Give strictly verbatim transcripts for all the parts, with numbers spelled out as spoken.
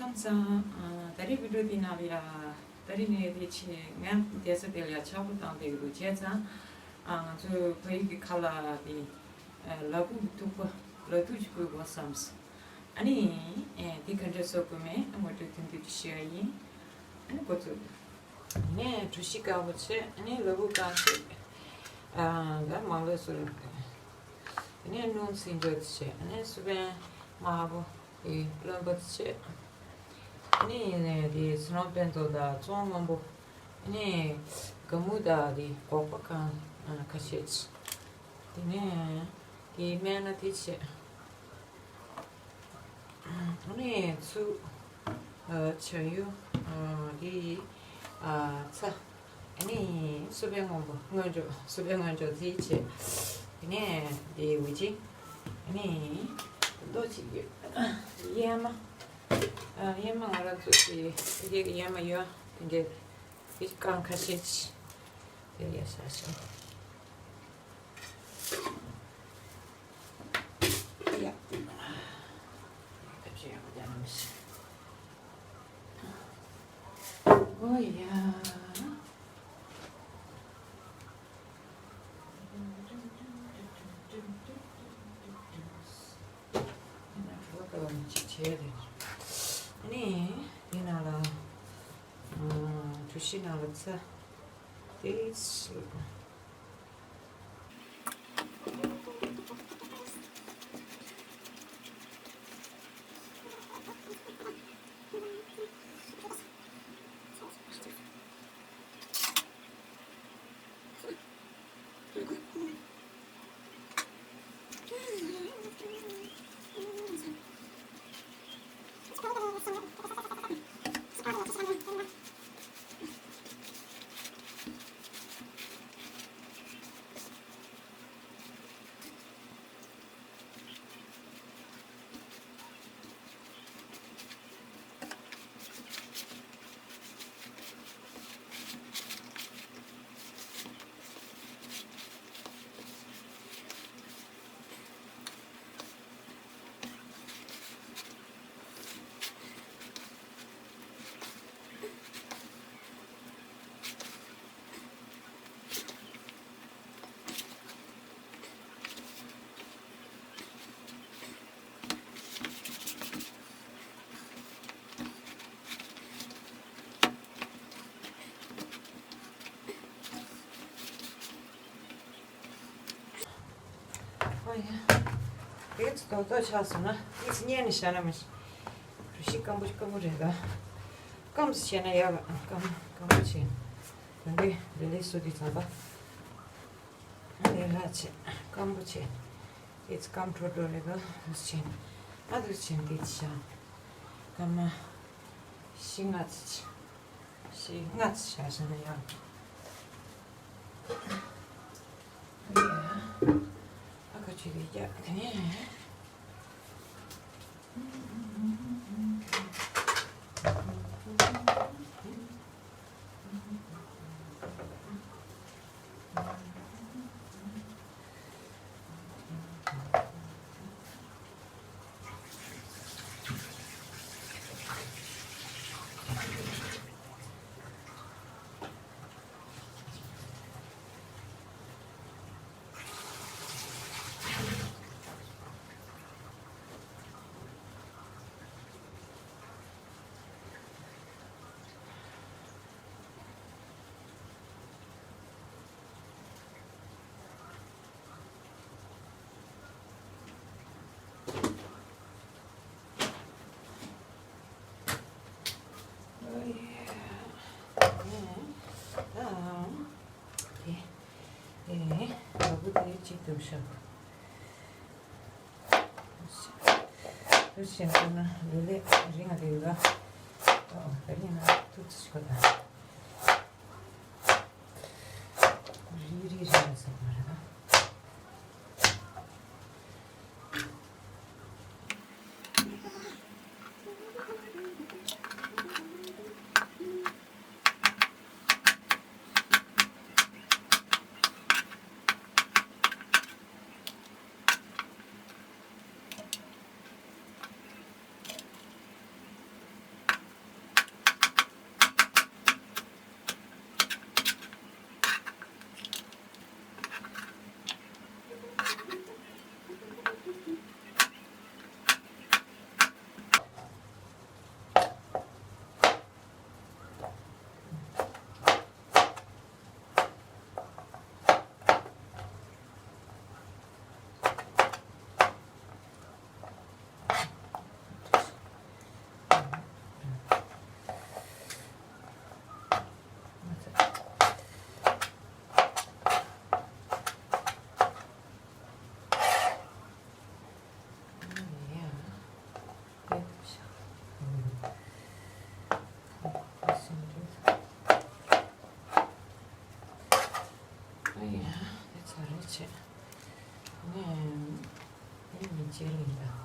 ཁམས་བཟང་། ཨ། ད་རེས་བི་ཌིའོ་དེའི་ནང་ལ་ཡ། ད་རེས་ནས་དེ་ཆེ་ང་བསྡད་ས་དེ་ལ་ཡ་ཆག་སྒོ་བཏང་བསྡད་ཡོད་འདུག་བྱས་ཙང་། ཨ། ང་ཚོའི་བལ་ཡུལ་གྱི་ཁ་ལག་དེ། ཨ། ལ་ཕུག་གི་ཐུག་པ་ལ་ཐུག་ཅིག་བསྐུལ་དགོས་བསམས། ཨ་ནི། ཨེ། དེ་ག་འདྲ་བཟོ་དགོས་མིན་ངོ་སྤྲོད་ཐུང་ཐུང་ཅིག་ཞུ་ཡ་ཡིན། ཨ་ནི་འགོ་ཚུགས། དེ་ནས་གྲོ་ཞིབ་དཀར་པོ་བྱས། ཨ་ནི་ལ་ཕུག་དཀར་ཅིག་ཨ། ད་མང་ལོས་སུ། དེ་ནས་སྣུམ་ཚིལ་འཇོག་བྱས། ཨ་ནི་སུ་པན་དམར་པོ། དེ་རློན་པ་བྱས། ཨ་ནི་དེ་སི་ནོ་པན་ཏོ་དང་བཙོང་སྔོན་པོ། ཨ་ནི་ག་མུ་དང་དེ་སྒོག་པ་གང་ཁ་ཤས་བྱས། དེ་ནས་དེ་སྨན་སྣ་དེ་བྱས། ཨ་ནི་ཚུ། ཨ། བྱ་ཡུ། ཨ། དེ། ཨ། ཚྭ། ཨ་ནི་སུ་པན་སྔོན་པོ། སྔོན་འཇོག་སུ་པན་སྔོན་འཇོག་དེ་བྱས། དེ་ནས་དེ་འུ་ཅི། ཨ་ནི་ཏོ་ཅིག་ཡོད། གཡེར་མ། ཨ། གཡེར་མ་ང་རང་ཚོ་དེ་དེ་གའི་གཡེར་མ་ཡོད། དེ་འདྲའི་དེ་རྐང་ཁ་ཤས་ཅིག་དེ་ཡ་ཤ་ཤ། ཡ། ཨོ་ཡ། ཨ་ནི་འདི་ནང་ལ། ཨ། གྲོ་ཞིབ་ནང་ལ་ཚྭ། དེ་ཞིག་ཨོ་ཡ། དེ་ཚོ་རྡོག་རྡོག་ཆགས་སོང་ན་དེ་ཚོ་མཉེད་ནས་བཞག་ན་མི་ཤེས། གྲོ་ཞིབ་སྐམ་པོ་སྐམ་པོ་རེད་ད། སྐམ་སེ་བྱས་ན་ཡག་ལ་སྐམ་སྐམ་པོ་བྱས། དེ་འདྲའི་ལི་ལི་སུ་དེ་ཚོ་པ། ལས་སླ་བྱས། སྐམ་པོ་བྱས། ཨེ་ཙི་སྐམ་འགྲོ་འགྲོ་རེད་པ། འདུག་བྱས། ཨ་འདུག་བྱས་འདི་བྱས། སྐར་མ་བཞི་ལྔ་ཙམ་བྱས། བཞི་ལྔ་ཙམ་བྱས་ཟེར་ན་ཡང་། ཨ་ཁ་ཅིག་རེད་རྒྱག་དེ་ནས། ཨེ། ཨེ། ལ་ཕུག་དེ་གཅིག་ཏུ་བཞག། དུ་ཕྱིན་ཐུབ་ན་ལུས་ལས་རིང་ང་དེ་ཡོད་ལ། ཨོ་ད་རིང་ན་ཐུག་ཚུ་ཞིག་གོ་ད། རི་རི་རི་རི་ཟེར་བ་རེད་པ། བྱས། ངས་ཡིན་མིན་ཅི་རིགས་ཡིན་པ།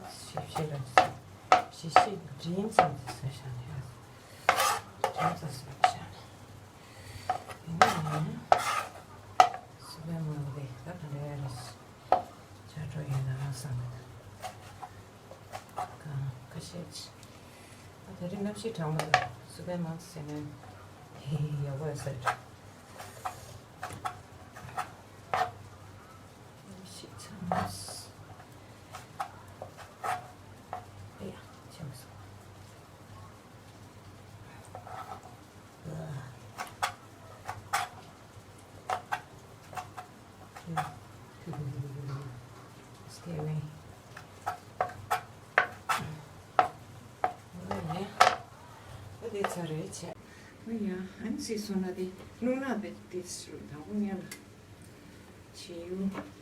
ཞིབ་ཞིབ་ར་ཞིབ་ཞིབ་འདྲེན་ཙམ་ཟེར་བཞག་ནས། འདྲེན་ཙམ་ཟེར་བཞག་ནས། ཡིན་ན་ཡང་སུ་བའི་མང་པོ་དེ་ད་ག་འདྲ་རེད། ཆ་འགྲོ་ཡོད་ན་བསམ་གི་འདུག་ཁ་ཤས་ཅིག་ཨ་དེ་རིང་གནམ་གཤིས་གྲང་མོ་འདུག་སུ་བའི་མང་ཟེར་ནས་ཡག་པོ་ཡོད་ས་རེད། གནམ་གཤིས་ཚང་མ། ཨེ་ཡ། ཆེ་མ་སོང་། Scary. ཨོ་ཡ། ཨ་དེ་ཚར་རེད་བྱས། ཨོ་ཡ། ཨ་ནི་སྲིད་སོང་ན་དེ་སྣུམ་ནག་དེ་དེ་ཚོ་དང་པོ་ཉར་ལ་བྱེད་ཡོང་།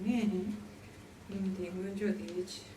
ཡ། དེ་ནས་ཉིན་དེ་སྔོན་འཇོག་དེ་ཆེ།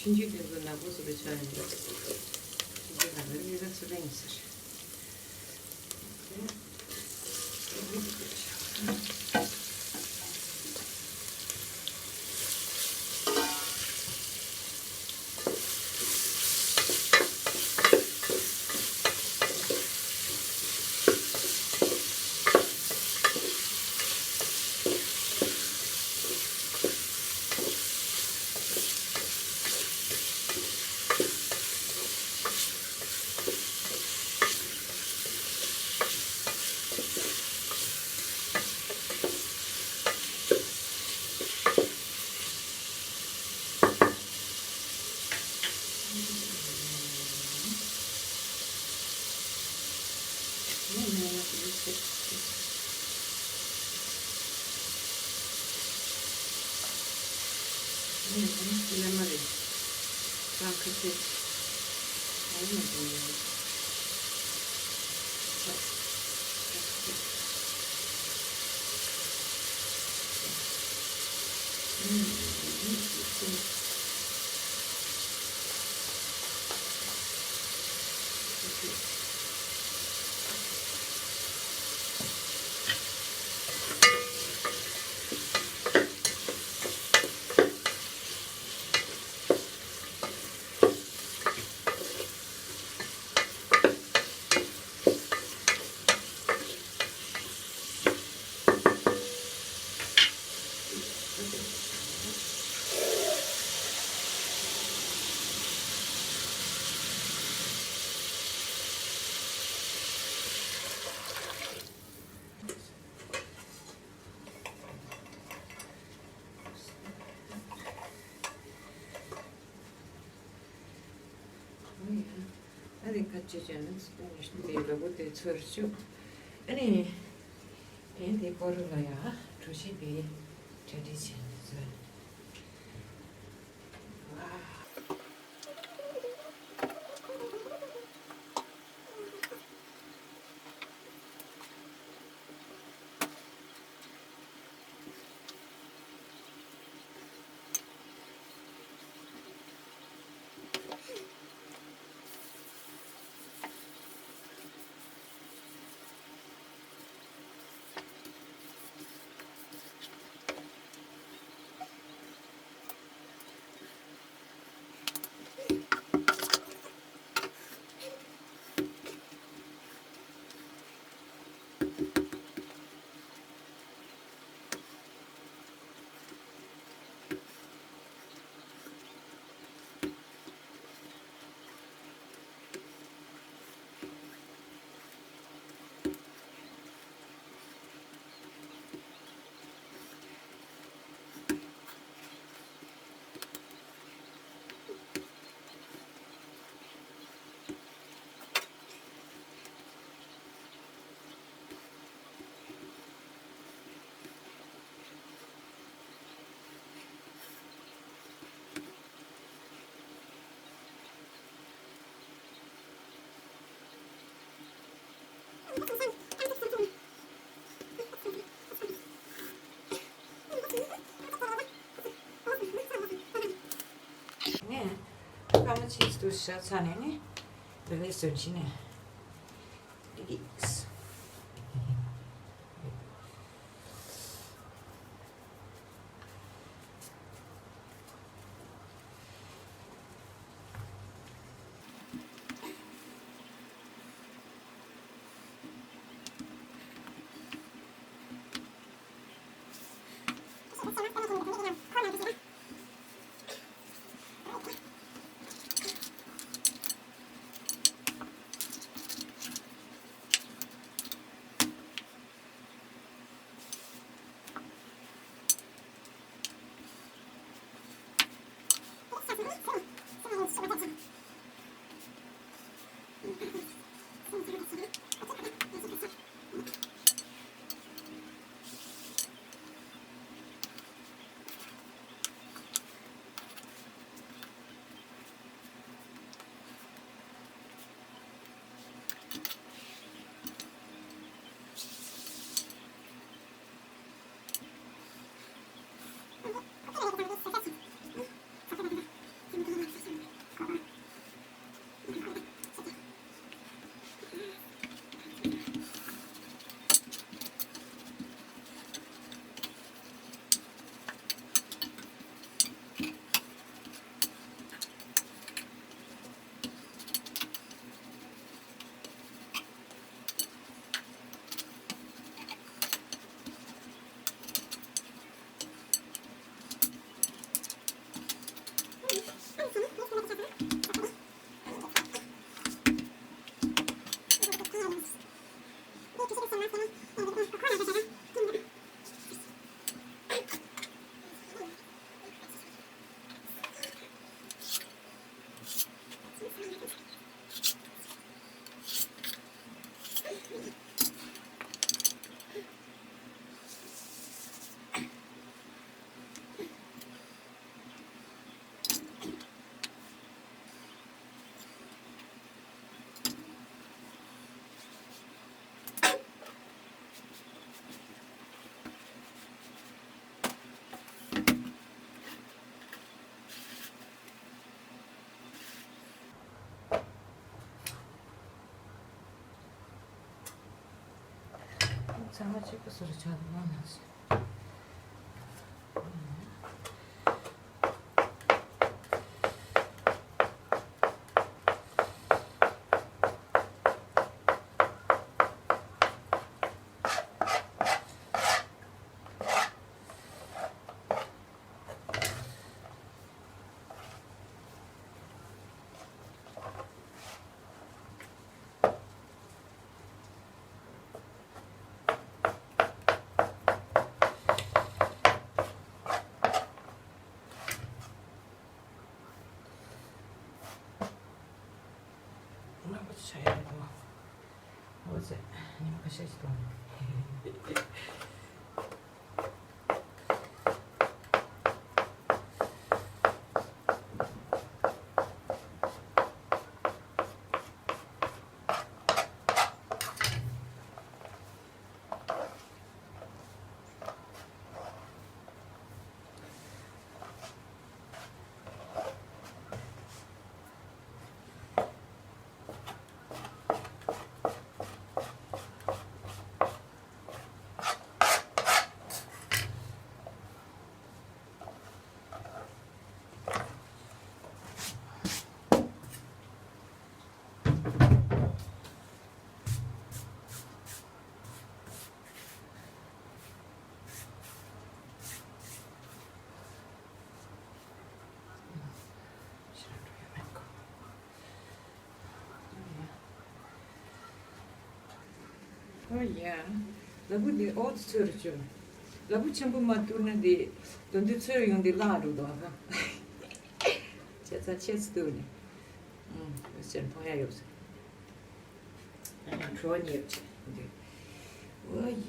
ཆུང་ཆུང་དེ་ཚོ་ནག་པོ་བཟོ་བའི་ཆ་ཡོང་འདུག་ཆུང་ཆུང་དང་ནི་ངེད་ཀ་ཚོ་ལེན་ཟེར། ཀླད་མ་རེད། སྲང་ཁ་ཤས། ཨོ་མ་དེ་ཡིན། ཆ། ཨ་ནི་ཁ་ཆེ་ཆེ་ནི་དེ་ལོ་གོ་དེ་ཚོར་ཤུགས། ཨ་ནི་དེ་དེ་སྐོར་ལ་ཡ་གྲོ་ཞིབ་པའི་གྲ་སྒྲིག་བྱས་ནས་བཟོས། ནས་སྐར་མ་ཕྱེད་ཅིག་ཏུ་བཞག་ཚར་ནས་ནི་ལ་ལས་བཟོ་བྱས་ནས་འགྲིག་གི། ང་གཅིག་པུ་སུ་རུ་ཆགས་འདུག་ང་ནང་བཞིན། རྣམ་པ་ཆ་ཡ་རེད་དོ། འོ་ཙེ། ཉི་མ་ཁ་ཤས་ཤིག་གཏོང་། ཨོ་ཡ། ལ་ཕུག་འདི་ཨོ་ཙི་ཚོས་རུ་བཅུག་ལ་ཕུག་ཆེན་པོ་མ་བཏུར་ན་འདི་དོན་དུ་ཚོས་ཡོང་འདི་བརླག་འགྲོ་འདུག་ཨ་ཁ། ཆེ་ཚ་ཆེ་ཙི་བཏུར་ནས། ཨུམ། ཨོ་ཙི་མཐོང་ཡ་ཡོད་ཟེར། ཁྲོ་ཉེར་གཅིག་འདི། ཨོ་ཡ།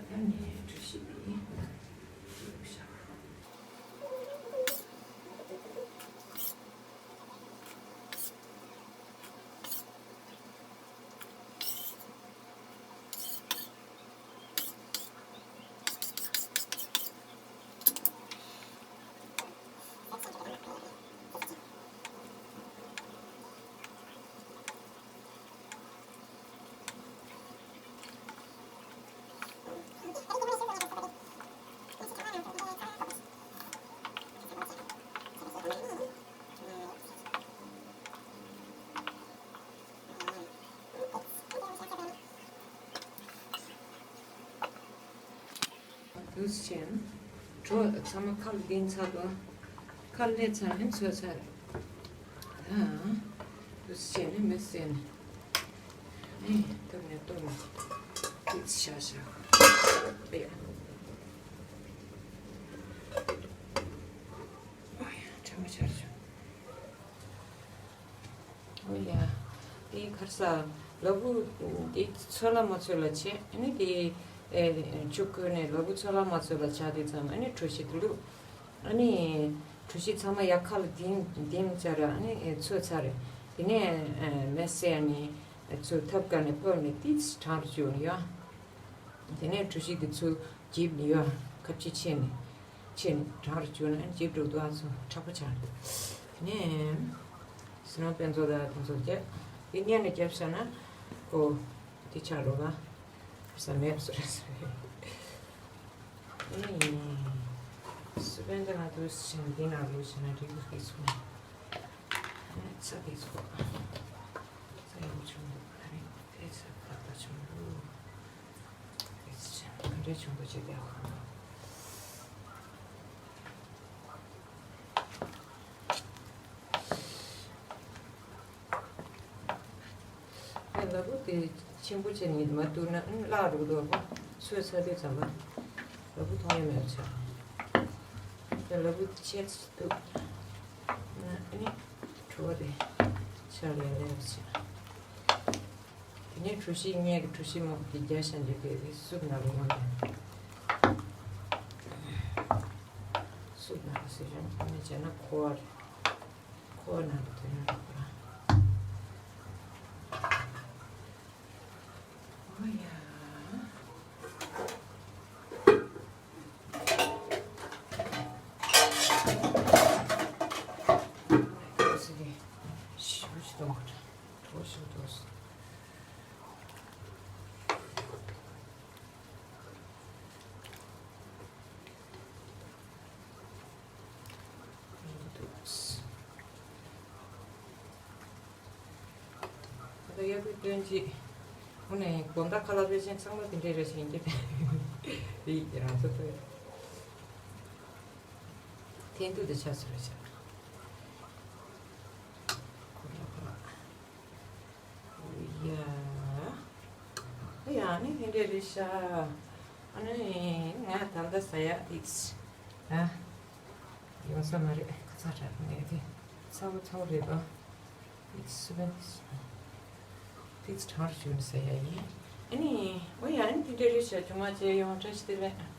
ད་ནི་གྲུ་བཞི་འདི། འདུག་སེ་བྱས་ན། གྲོ་ཚང་མ་ཁ་ལ་ལྡིང་ཚར་དུས། ཁ་ལ་སླེབས་ཚར་ནས་ཚོས་ཚར། ད། འདུག་སེ་བྱས་ནས་མེ་བསད་ནས། ཨེ། བཏབ་ནས་གཏུབ་ནས། ཏིག་ཙི་བཞག་བཞག་ཨེ། ཨོ་ཡ། ཁྲ་མོ་ཆར་བྱུང་། ཨོ་ཡ། དེ་གར་ས། ལ་ཕུག་དེ་ཚོས་ལ་མ་ཚོས་ལ་བྱས། ཨ་ནི་དེ། ཨེ། ཆུ་བསྐོལ་ནས་ལ་ཕུག་ཚོས་ལ་མ་ཚོས་ལ་བྱས་དུས་ཙམ། ཨ་ནི་གྲུ་བཞི་དེ་བླུགས། ཨ་ནི། གྲུ་བཞི་ཚང་མ་ཡར་ཁ་ལ་ལྡིང་ལྡིང་བྱས་ར། ཨ་ནི་ཚོས་ཚར་རེད། དེ་ནས། ཨེ། མེ་བསད། ཨ་ནི་ཚོས་ཐབ་ཀ་ནས་ཕབ་ནས་ཏིག་ཙི་གྲང་རུ་བཅུག་ཡ། དེ་ནས་གྲུ་བཞི་དེ་ཚོ་འཇིབ་ནས་ཡོད། ཁ་ཕྱེ་ཕྱེ་ནས། ཕྱེ་ནས་གྲང་རུ་བཅུག་ན་འཇིབ་འགྲོ་འདུག་ཨ་ཚོ་མཁྲེགས་པོ་ཆགས་འདུག་དེ་ནས་བསོད་ནམས་དཔལ་འཛོམས་དང་དེ་ཚོ་བརྒྱབ། དེ་སྔོན་ནས་བརྒྱབ་བཞག་ན་ཁོ་དེ་ཆགས་འགྲོ་ལ། ས་མེད་བཟོ་རེད་བཟོ་རེད། ཨེ། སི་པན་དེ་ང་ཚོ་ཞིང་འདི་ནང་ལོགས་ཕྱིན་ན་འགྲིག་འདུག་དེ་ཚོ་ནས། ཨ་ནི་ཚྭ་དེ་ཚོ། ཚྭ་ཡག་པོ་བྱུང་འདུག་ཨ་ནི་དེ་ཚྭ་ཏག་ཏག་བྱུང་འདུག་ཨེ་ཙི་ཅང་ག་འདྲས་བྱུང་འདུག་ཅེས་བལྟས་ཧང་། ཨེ། ལ་ཕུག་དེ་ཆེན་པོ་བྱས་ནས་མ་བཏུར་ན་ཨ་ནི་བརླག་འགྲོ་འདུག་གོ། ཚོས་ཚར་དུས་ཙམ་པ་ལ་ཕུག་མཐོང་ཡ་མེད་པ་ཆགས། ཨེ། ལ་ཕུག་དེ་ཆེ་ཙི་འདུག་ཨ་ནི་གྲོ་བོ་དེ་ཆགས་ལེ་ལེ་བ་ཆགས། དེ་ནས་གྲུ་བཞི་སྔོན་གྱི་གྲུ་བཞི་མང་པོ་དེ་རྒྱག་བཞག་རྒྱུ་དེ་རེད། སུབ་ན་རུ་མ་རེད། སུབ་ན་རུ་ཟེར་རན་ཨ་ནི་བྱས་ན་ཁོ་བ་རེད། ཁོ་བ་ན་རུ་དེ་ན་རུ་ར། ཨོ་ཡ། ཞིབ་ཞིབ་གཏོང་གི་འགྲོ། གྲོ་ཞིབ་གཏོང་སོང་། ཡག་པོ་སྟོན་ཅིག་ཁོ་ནས་དགོང་དག་ཁ་ལག་ཕལ་ཆེར་ཚང་མ་དེ་འདྲས་རེད་ཤེས་ཀྱི་རེད། རང་ཚོ་ལྟོས། འཐེན་ཐུག་དེ་ཆགས་སོང་རེད་ཤག་ཁོ་ལ་ཁོ་ལ། ཡ། ཡ་ནི་དེ་འདྲས་རེད་ཤག་ཨ་ནི་ང་ད་ལྟ་ཟ་ཡག་ཨིགས། ཨ། ཡོང་ས་མ་རེད། ཁ་ཚ་དྲགས་ནས་དེ་ཚ་བོ་ཚ་བོ་རེད་པ། ཨིགས་སུ་བན། ཏིག་གྲང་རུ་བྱུང་ནས་ཟ་ཡག་ཡིན། ཨ་ནི། འོ་ཡ་ཨ་ནི་དེ་འདྲས་རེད་ཤག་ཆུང་མ་བྱས་ཡོང་བཀྲ་ཤིས་བདེ་ལེགས།